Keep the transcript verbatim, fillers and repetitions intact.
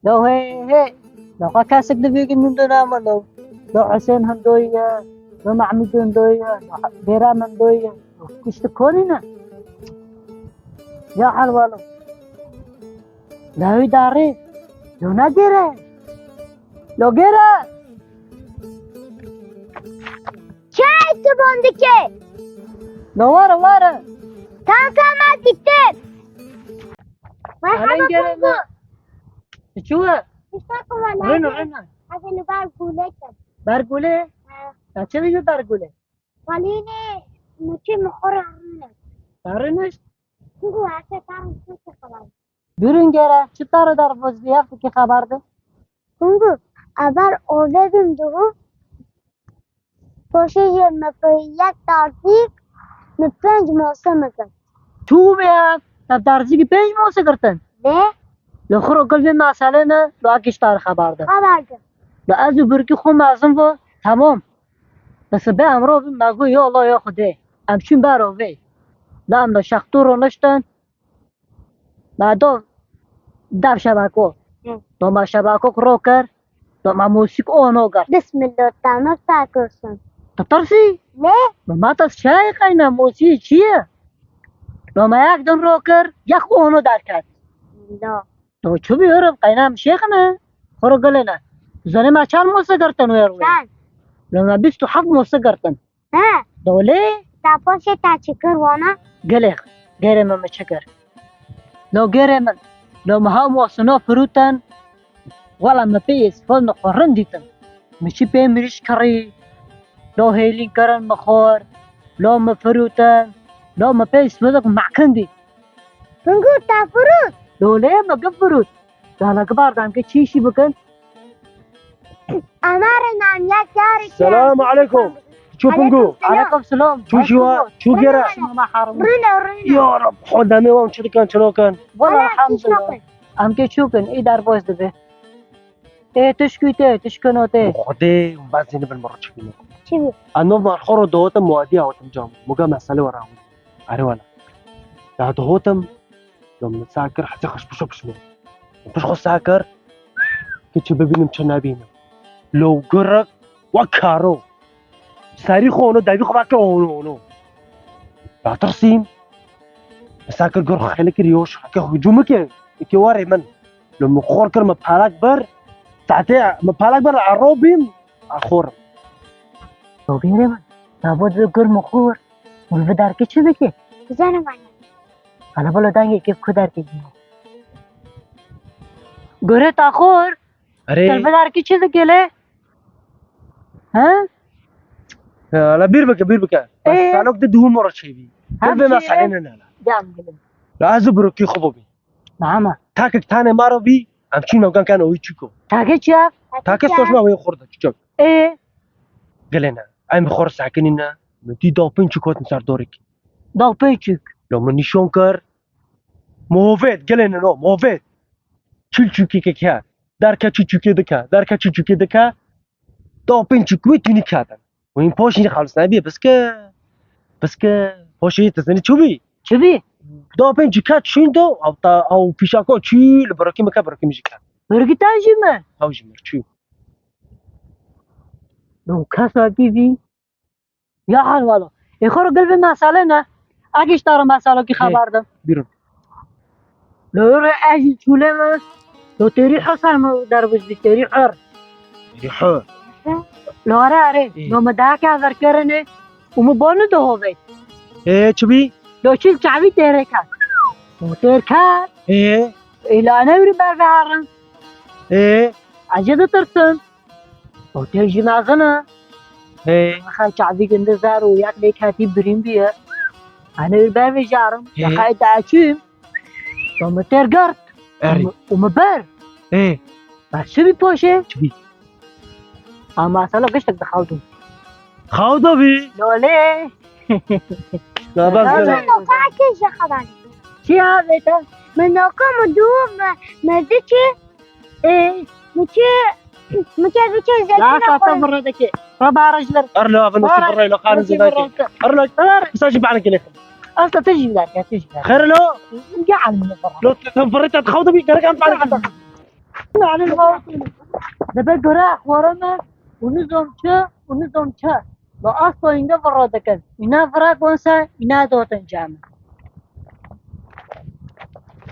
Lo hey hey. Lo xwe kesik di vî min de nama lo. Lo Husên hindoyî ye. Lo Mehmûd hindoyî ye. Lo Bêram hindoyî ye. Lo kişt konî ne. Ya helwa lo. Lo wî darê. Lo ne gêre. Lo gêre. Çay tu bondike. Lo were were. Kanka ma diktin. Merhaba Alen gere Kongo. Çi çû we? Rino, rino. Hadi ni bar gule kem. Bar gule? Ha. Ya çi diyor bar gule? Valine muçi muhora rino. Tariniş? Çünkü her şey tarın su çıkıyor. Bürün gere, çi tarı dar vozbi ya ki haber de? Çünkü haber ove bin duhu. Poşê jê me pê yek darzîk, me pênc mose me girt. Çû be ya? Ev darzîkî pênc mose girtin? Lê? Li xwe ro gil vê meselê ne, li akî ji tarî xebar de. Xebar de. Li ez û birkî xwe mezin bû, temam. Li sibê em ro bin, me got, ya Allah ya Xwedê. Em çûn ber ovê. Li em li şextû roniştin, Me do dev şebeko. Hı. Do me şebeko ro kir. Do me musîk ono kir. Bismillah, tamam, sağ olsun. Tu tirsî? Ne? Do me tas çay qayna musî çi ye? Do me yak din ro kir, yak ono derket. Do. Do çi bi yorum qayna mi şêxine? Xoro gelene. Zane me çar mose girtin wer wer. Çar. Do me bîst û heft mose girtin. He. Dolê? Te poşê te çi kir wana? Gelê, gêrê min mi çi kir? Lo gêrê min, lo mi ha mosino firûtin, wela mi pê êsfol mi xwe rind dîtin. Mi çi pê mirîş kirî, lo hêlîn kirin mi xor, lo mi firûtin, lo mi pê êsfolik mekin dît. Bingu te firût? Dolê mi gif firût. Dala gibar dam ke çi işî bikin? Amare nam ya kare. Selamu aleykum. Çu Bingu. Aleykum selam. Çu şiwa, çu gera. Rune, rune. Ya Rab, xo demê wan çi dikan, çi nakan? Wala elhamdulillah. Em ke çûkin, î derbas dibe. Ê tişkî te, tişkino te. Xwedê, hûn behsê nibin, min ro çi bîne. Çi bû? Ez nov mar xwe ro dihotim, muadî hatim cam. Muga mesele were hûn. Erê wala. Ya dihotim, lo min sa kir, hezê xweş pişo pişme. Piş xwe sa kir, ki çi bibînim, çi nebînim. Lo girik, wek karo. Serî xwe ono, devî xwe veke ono, ono. Ya tirsîm. Min sa kir, gir xwe xêne kir, yoş, heke hicûm ke, eke warê min. Lo min xor kir, min pelek bir. Saetê min pelek bir, ero bîm, a xor. Lo bêrê min, ya bo di gir min xor. Min vi derkê çi dike? Bizanim anne. Hala bala dengê ke ku derkê dîne. Gure ta xor. Erê. Tel vi derkê çi dike lê? He? Ya, la bîr bike, bîr bike. Bes Ee? Salok de duhum ora çêbî. Hem Gel be çi? Meselê ne la. Gel gidelim. La ez û birokî xwe bibî. Mama. Takek tane maro bî, em çûn navgan kan oyî çiko. Take çi ya? Take stoşma wê xorda çiçek. Ee? Gelene. Em xor sakinî ne. Min dî dapin çik hatin ser dorek. Dapin çik? Lo min nîşan kir. Movet, gelene no, movet. Çil çukî ke ke. Derke çil çukî dike, derke çil çukî dike. Dapin çik wê tûnî katin. Wîn poşî xalis nebî, piske. Piske. Poşî tu zinî çû bî? Çi bî? Dapin çik kat çûn do, ew ta, ew fîşako çû, li birokî min ke, birokî min jî kat. Birokî te jî mi? Ew jî mir çû. Ew kesa bî bî. Ya hal wala. Ê xwe ro gil vê mesele ne. Eg îştara meselokî Hê, xeber de. Bîro. Lo re ez jî çûle me. Lo têrî Hesen mi derbuz bî, têrî her. Têrî her. Lo are are. Ê. Lo me daha ke verkerine. Û mi bonu de hove. Ê, çi bî? Lo çil çavî têrê ket. Lo têr ket. Ê. Ê, la ne wî ber ve herin. Ê. Ez jê ditirsim. Otel jî mezin e. Hê. Xay çavî gindi zer û yek lê ketî birîn bîye. Hani bir ber vejarim. Hê. Xay daçim. Û mi têr girt. Erê. Û mi ber. Hê. Bes çi bî poşê? Çi bî? Ama sala giştek de xawdum. Xawda bî? Lolê. Ya bes Lolê. Gel. Min noka ki ji xeban. Çi ya beta? Min noka mi du mi, mi di ki. Ee, mi ki, mi ki bi ki zeytin. Ya sata birre de ki. Ra barajlar. Erlo avin usi birre lo xanin zedaki. Erlo. Erlo. Kısa jî bana gelek. Asta tejî ver, tejî ver. Xêr lo. Gel. Lo, tu birre te xawda bî, gerek em bana. Dibe göre axwara me, û nizam çi, û nizam çi. La asta inde vira dikin. Îne vira konse, îne dotin cem.